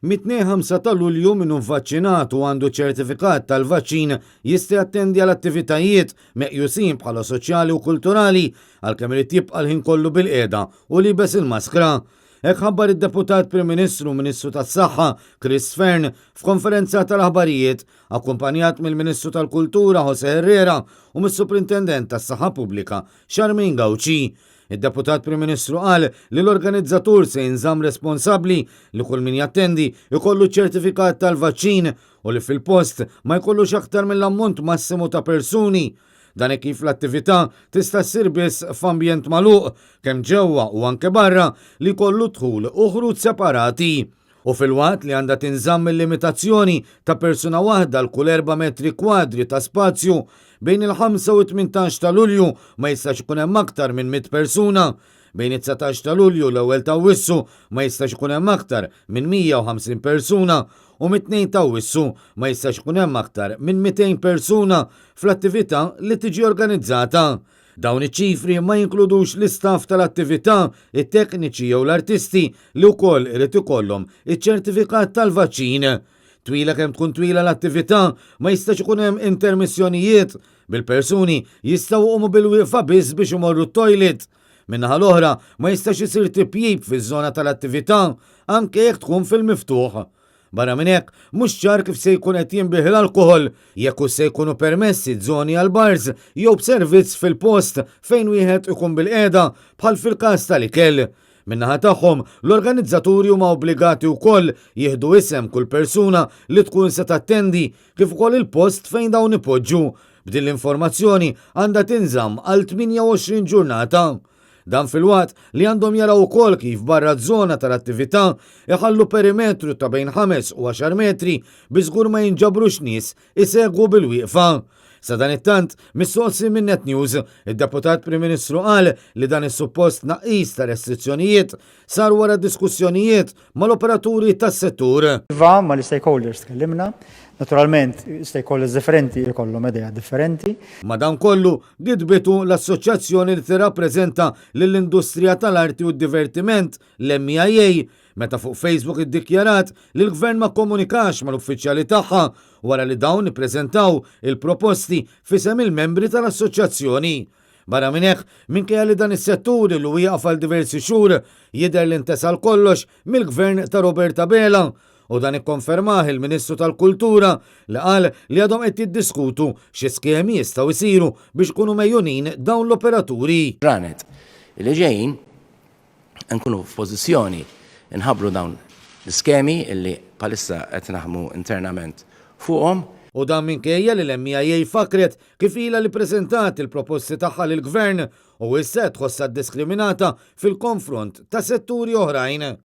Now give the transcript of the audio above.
Mit-Tnejn 5 ta' Lulju min hu vvaċċinat u għandu ċertifikat tal-vaċċin jista' jattendi għal attivitajiet meqjusin bħala soċjali u kulturali għalkemm irid jibqa' l-ħin kollu bilqiegħda u liebes il-maskra. Hekk ħabbar id-Deputat Prim Ministru u Ministru tas-Saħħa Chris Fearne f'konferenza tal-aħbarijiet akkumpanjat mill-Ministru tal-Kultura José Herrera u mis-Suprintendent tas-Saħħa Pubblika Charmaine Gauci. Id-Deputat Prim Ministru qal li l-organizzatur se jinżamm responsabbli li kull min jattendi jkollu ċ-ċertifikat tal-vaċċin u li fil-post ma jkollux aktar mill-ammont massimu ta' persuni. Dan hekk kif l-attività tista' ssir biss f'ambjent magħluq, kemm ġewwa u anke barra, li jkollu dħul u ħruġ separati. U filwaqt li għandha tinżamm il-limitazzjoni ta' persuna waħda għal kull erba' metri kwadri ta' spazju, bejn il-5 u t-18 ta' Lulju ma jistax ikun hemm aktar minn 100 persuna, bejn it-19 ta' Lulju u l-ewwel ta' Awwissu ma jistax ikun hemm aktar minn 150 persuna u mit-2 ta' Awwissu ma jistax ikun hemm aktar minn 200 persuna fl-attività li tiġi organizzata. Dawn iċ-ċifri ma jinkludux l-istaff tal-attività, it-tekniċi jew l-artisti li wkoll irid ikollhom iċ-ċertifikat tal-vaċċin. Twila kemm tkun twila l-attività, ma jistax ikun hemm intermissjonijiet, bil-persuni jistgħu jqumu bilwieqfa biss biex imorru t-toilet. Min-naħa l-oħra, ma jistax isir tipjip fiż-żona tal-attività, anke jekk tkun fil-miftuħ. Barra minn hekk, mhux ċar kif se jkun qed jinbiegħ l-alkoħol, jekk hux se jkunu permessi żoni għal bars jew b'servizz fil-post fejn wieħed ikun bilqiegħda bħal fil-każ tal-ikel. Min-naħa tagħhom, l-organizzaturi huma obbligati wkoll jieħdu isem kull persuna li tkun se tattendi kif ukoll il-post fejn dawn ipoġġu. B'din l-informazzjoni għandha tinżamm għal 28 ġurnata. Dan filwaqt li għandhom jaraw ukoll kif barra z-zona tal-attività iħallu perimetru ta' bejn 5 u 10 metri biex żgur ma jinġabrux nies isegwu bil-wieqfa. Sadanittant, mistoqsi minn Net News, id-Deputat Prim Ministru qal li dan is-suppost tnaqqis ta' restrizzjonijiet sar wara diskussjonijiet mal-operaturi tas-settur. Iva, mal-istakeholders tkellimna. Naturalment, stakeholders differenti jkollhom idea differenti. Madankollu, gidbitu l-assoċjazzjoni li tirrappreżenta lill-industrija tal-arti u d-divertiment, l-MEIA, meta fuq Facebook iddikjarat li l-Gvern ma kkomunikax mal-uffiċjali tagħha wara li dawn ippreżentaw il-proposti f'isem il-membri tal-assoċjazzjoni. Barra minn hekk, minkejja li dan is-settur ilu wieqaf għal diversi xhur, jidher li ntesa għal kollox mill-Gvern ta' Robert Abela u dan ikkonfermah il-Ministru tal-Kultura li qal li għadhom qed jiddiskutu xi skemi jistgħu jsiru biex ikunu megħjunin dawn l-operaturi. Ġranet li ġejjin nkunu f'pożizzjoni nħabbru dawn l-iskemi li bħalissa qed naħdmu internament fuqhom. U dan minkejja li l-MEIA fakkret kif ilha li ppreżentat il-proposti tagħha lill-Gvern u issa qed tħossha ddiskriminata fil-konfront ta' setturi oħrajn.